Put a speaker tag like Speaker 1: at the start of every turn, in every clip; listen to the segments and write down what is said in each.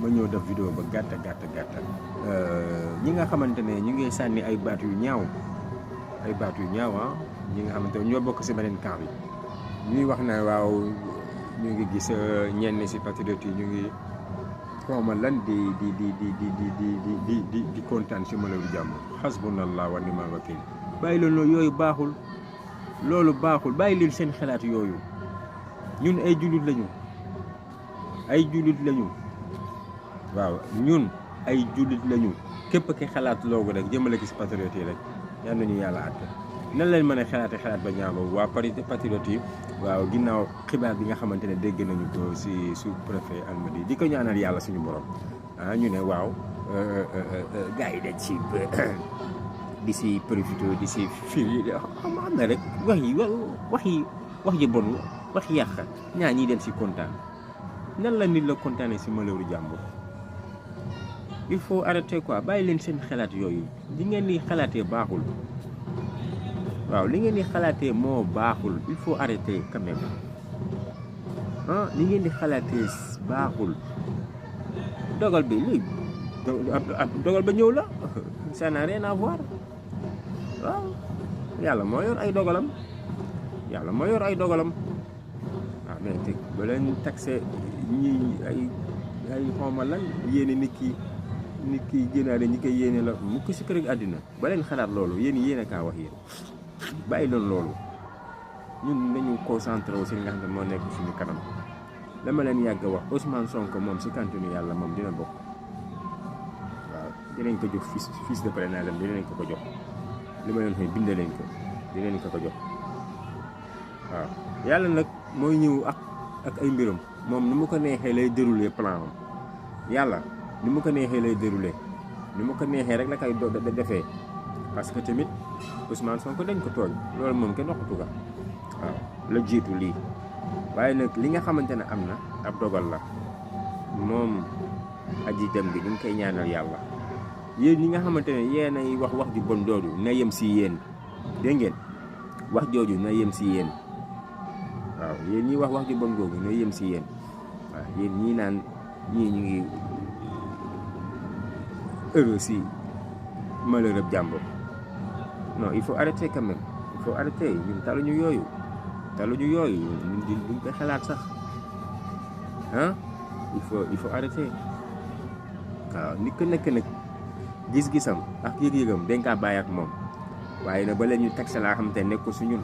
Speaker 1: ma ñëw def vidéo ba gàtta ñi nga xamante ne ñu ngi sànni ay baat yu ñaaw ñi nga xamante ne ñoo bokk si beneen camp bi ñuy wax na waaw ñu ngi gis ñenn si patriote yi ñu ngi xawma lan di kontaan si malawu jàmm xasbunallah wa ni'mal wakil bàyyi leen loolu yooyu baaxul loolu baaxul bàyyi leen seen xalaat yooyu ñun ay jullit lañu waaw ñun ay jullit lañu képp ki xalaat loogu rek jëmale ki si patriote yi rek yal nañu yàlla àtte nan lañ mën a xalaate xalaat ba ñaaw waa patriote yi waaw ginnaaw xibaar bi nga xamante ne dégg nañu ko si sous-préfet Almadies di ko ñaanal yàlla suñu borom ñu ne waaw gars yi dañ si di si profité di si fii xam na rek wax ji bon wax yàq ñaa ñi dem si kontaan nan la nit la kontaanee si malheuru jàmbur il faut arrêter quoi bàyyi leen seen xalaat yooyu li ngeen di xalaatee baaxul waaw li ngeen di xalaatee moo baaxul il faut arrêter quand même li ngeen di xalaatee baaxul dogal bi léegi dogal ba ñëw la ça n'a rien à voir waaw yàlla moo yor ay dogalam waaw mais te ba leen taxé ñi ay xawma lan yéene nit ki génnaale ñi koy yéene la mu ko si kër àddina ba leen xalaat loolu yéen kaa wax yéen bàyyi leen loolu ñun nañu concentré wu si li nga xam ne moo nekk suñu kanam dama leen yàgg wax Ousmane Sonko moom si kantinu yàlla moom dina bokk waaw dinañ ko jox fiche de parrainage am dinañ ko jox li ma leen koy bind leen ko dinañ ko jox waaw yàlla nag mooy ñëw ak ay mbiram moom ni mu ko neexee lay dérouler plan am yàlla ni mu ko neexee lay dérouler ni mu ko neexee rek la koy defee parce que tamit Ousmane Sonko dañ ko tooñ loolu moom kenn waxatu ko waaw la jiitu lii waaye nag li nga xamante ne am na ab dogal la moom aji dem bi ñu ngi koy ñaanal yàlla yéen ñi nga xamante ne yéen ay wax ju bon jooju na yem si yéen dégg ngeen wax jooju na yem si yéen waaw yéen ñi wax ju bon googu na yem si yéen waaw yéen ñii naan ñii ñu ngi heureux si malheur ab jàmbur non il faut arrêter quand même il faut arrêter ñun taluñu yooyu ñun duñ koy xalaat sax il faut arrêter waaw nit ko nekk nag gis-gisam ak yëg-yëgam dañ kaa bàyyi ak moom waaye nag ba leen ñu teg sa laa xam te nekkul si ñun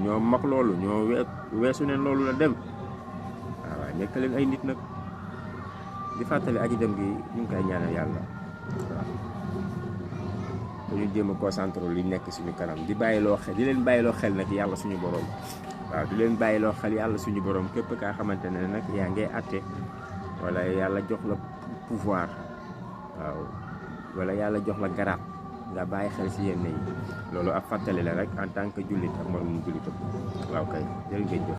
Speaker 1: ñoo mag loolu ñoo weesu neen loolu la dem waaw nekk leen ay nit nag di fàttali aji dem gi ñu ngi koy ñaanal yàlla waaw dañu jéem a concentré li nekk suñu kanam di leen bàyyiloo xel nag yàlla suñu borom waaw di leen bàyyiloo xel yàlla suñu borom képp kaa xamante ne nag yaa ngay àtte wala yàlla jox la pouvoir waaw wala yàlla jox la garaat nga bàyyi xel si yenn yi loolu ab fàttali la rek en tant que jullit ak moromu jullitam waaw kay jërë ngeen jëf